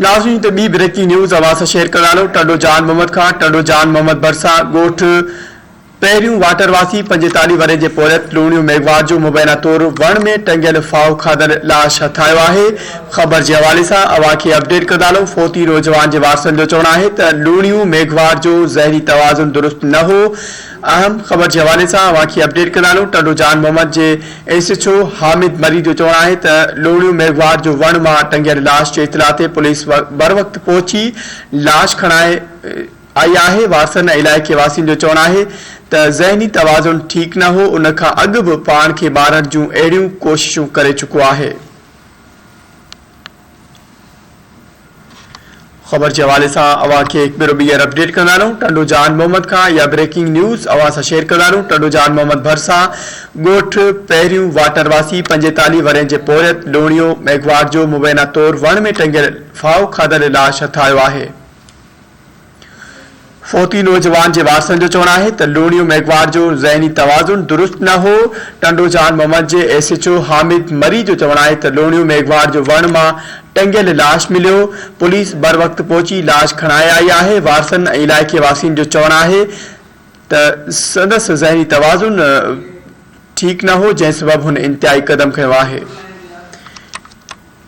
ناظرين ته ٻي بريڪنگ نيوز اوهان سان شيئر ڪندا هلون ٽنڊو جان محمد کان ٽنڊو جان محمد ڀرسان ڳوٺ پهريون واٽر واسي 45 ورهين جي پورهيت لوڻيو ميگهواڙ جو مبينا طور وڻ ۾ ٽنگيل ڦاهو کاڌل لاش هٿ آيو آهي خبر جي حوالي سان اوهان کي اپڊيٽ ڪندا هلون فوتي نوجوان جي وارثن جو چوڻ آهي ته لوڻيو ميگهواڙ جو ذهني توازن درست نه هو اهم خبر جي حوالي سان اوهان کي اپڊيٽ ڪندا هلون ٽنڊو جان محمد جي S H O Hamid Marri جو چوڻ آهي ته لوڻيو ميگهواڙ جو وڻ مان ٽنگيل لاش جي اطلاع تي پوليس بروقت پهچي لاش کڻائي آئي آهي، وارثن ۽ علائقي واسين جو چوڻ آهي ته ذهني توازن ٺيڪ نه هو، ان کان اڳ به پاڻ کي مارڻ جون اهڙيون ڪوششون ڪري چڪو آهي. خبر جي حوالي سان اوهان کي هڪ ڀيرو ٻيهر اپڊيٽ ڪندا رهون ٽنڊو جان محمد کان اها بريڪنگ نيوز اوهان سان شيئر ڪندا رهون ٽنڊو جان محمد ڀرسان ڳوٺ پهريون واٽر واسي 45 ورهين جي پورهيت لوڻيو ميگهواڙ جو مبينا طور وڻ ۾ ٽنگيل ڦاهو کاڌل لاش هٿ آيو آهي. فوتي نوجوان جي وارثن جو چوڻ آهي ته لوڻيو ميگهواڙ جو ذهني توازن درست نه هو، ٽنڊو جان محمد جي S H O Hamid Marri جو چوڻ آهي ته لوڻيو ميگهواڙ جو وڻ مان ٽنگيل لاش مليو، پوليس بروقت پهچي لاش کڻائي آئي آهي، وارثن ۽ علائقي واسين جو چوڻ آهي ته سندس ذهني توازن ٺيڪ نه هو، جنهن سبب هن انتهائي قدم کنيو آهي.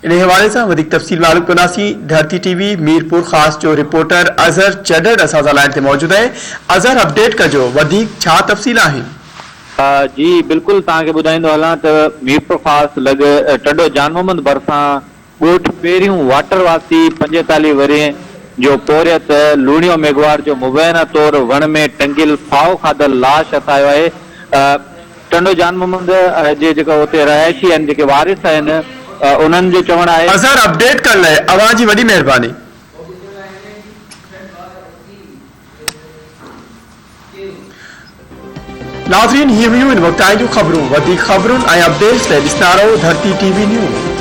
انهي حوالي سان وڌيڪ تفصيل معلوم ڪنداسين ڌرتي ٽي وي ميرپورخاص جو رپورٽر اظهر چڍڙ اسان سان لائين تي موجود آهي اظهر اپڊيٽ ڪجو وڌيڪ ڇا تفصيل آهن. جي بلڪل توهان کي ٻڌائيندو هلان ته ميرپورخاص لڳ ٽنڊو جان محمد ڀرسان ڳوٺ پهريون واٽر واسي 45 ورهين جو پورهيت لوڻيو ميگهواڙ جو مبينا طور وڻ ۾ ٽنگيل ڦاهو کاڌل لاش هٿ آيو آهي. ٽنڊو جان محمد جي جيڪا اتي رهائشي آهن جيڪي وارث آهن انهن جو چوڻ آهي. اظهر اپڊيٽ ڪرڻ لاء اوهان جي وڏي مهرباني. ناظرين هي هيون هن وقت تائين جون خبرون وڌيڪ خبرن ۽ اپڊيٽس لاء ڏسندا رهو ڌرتي ٽي وي نيوز.